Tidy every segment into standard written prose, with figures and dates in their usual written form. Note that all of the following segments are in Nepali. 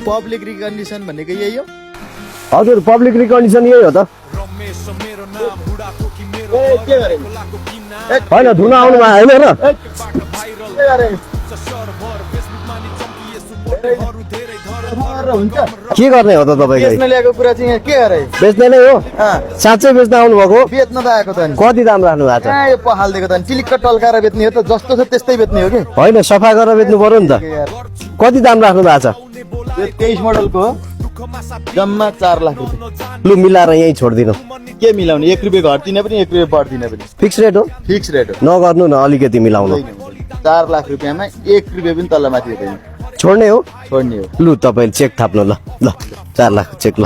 पब्लिक रिकन्डिसन भनेको यही हो? हजुर पब्लिक रिकन्डिसन यही हो त होइन धुन आउनुमा होइन र के गर्ने हो त तपाईँ बेच्न ल्याएको कुरा चाहिँ यहाँ के गरे? बेच्ने नै हो साँच्चै बेच्न आउनु भएको बेच्न त आएको त नि। कति दाम राख्नु भएको छ यो पहालदिएको त नि चिलिक्क टल्काएर बेच्ने हो त, जस्तो छ त्यस्तै बेच्ने हो कि? होइन सफा गरेर बेच्नु पर्यो नि त कति दाम राख्नु भएको छ यो 23 मोडलको हो, जम्मा 4 लाख रुपियाँ। लु मिलाएर यहीँ छोडिदिनु के मिलाउने? 1 रुपियाँ घट्दिने पनि 1 रुपियाँ बढ्दिने पनि फिक्स रेट हो फिक्स रेट हो। नगर्नु न अलिकति मिलाउनु 4 लाख रुपियाँमा 1 रुपियाँ पनि तलमाथि हुँदैन। छोड्ने हो छोड्ने हो। लु तपाईँले चेक थाप्नु ल ल 4 लाख चेक ल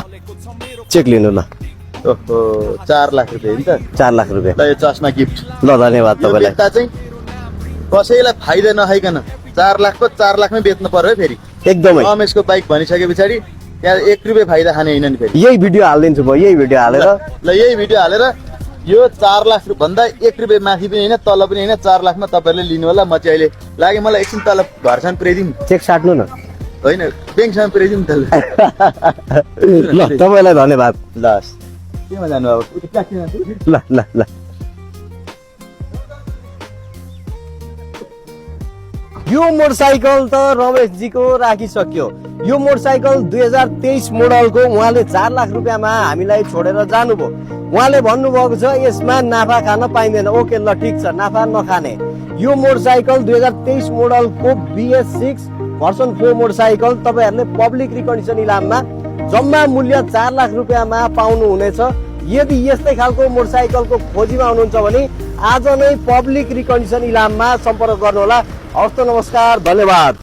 चेक लिनु ल ओहो 4 लाख रुपियाँ नि त। 4 लाख रुपियाँ ल यो चस्मा गिफ्ट। ल धन्यवाद यो तपाईँलाई बेच्दा चाहिँ कसैलाई फाइदा नखाइकन 4 लाखको 4 लाखमै बेच्नु पर्यो है फेरि। एकदमै रमेशको बाइक भनिसके पछाडि त्यहाँ 1 रुपियाँ फाइदा खाने होइन नि फेरि। यही भिडियो हालिदिन्छु म यही भिडियो हालेर ल यही भिडियो हालेर यो 4 लाख भन्दा 1 रुपियाँ माथि पनि होइन तल पनि होइन 4 लाखमा तपाईँहरूले लिनु होला। म चाहिँ अहिले लाग्यो मलाई एकछिन तल घरसम्म पुऱ्याइदिउँ। चेक साट्नु न होइन ब्याङ्कसम्म पुऱ्याइदिउँ नि त। ल तपाईँलाई धन्यवाद ल केमा जानु अब? ल ल ल यो मोटरसाइकल त रमेशजीको राखिसक्यो। यो मोटरसाइकल 2023 मोडलको उहाँले 4 लाख रुपियाँमा हामीलाई छोडेर जानुभयो। उहाँले भन्नुभएको छ यसमा नाफा खान पाइँदैन। ओके ल ठिक छ नाफा नखाने। यो मोटरसाइकल 2023 मोडलको BS6 भर्सन 4 मोटरसाइकल तपाईँहरूले पब्लिक रिकन्डिसन इलाममा जम्मा मूल्य 4 लाख रुपियाँमा पाउनु हुनेछ। यदि यस्तै खालको मोटरसाइकलको खोजीमा हुनुहुन्छ भने आज नै पब्लिक रिकन्डिसन इलाममा सम्पर्क गर्नुहोला। हस्त नमस्कार धन्यवाद।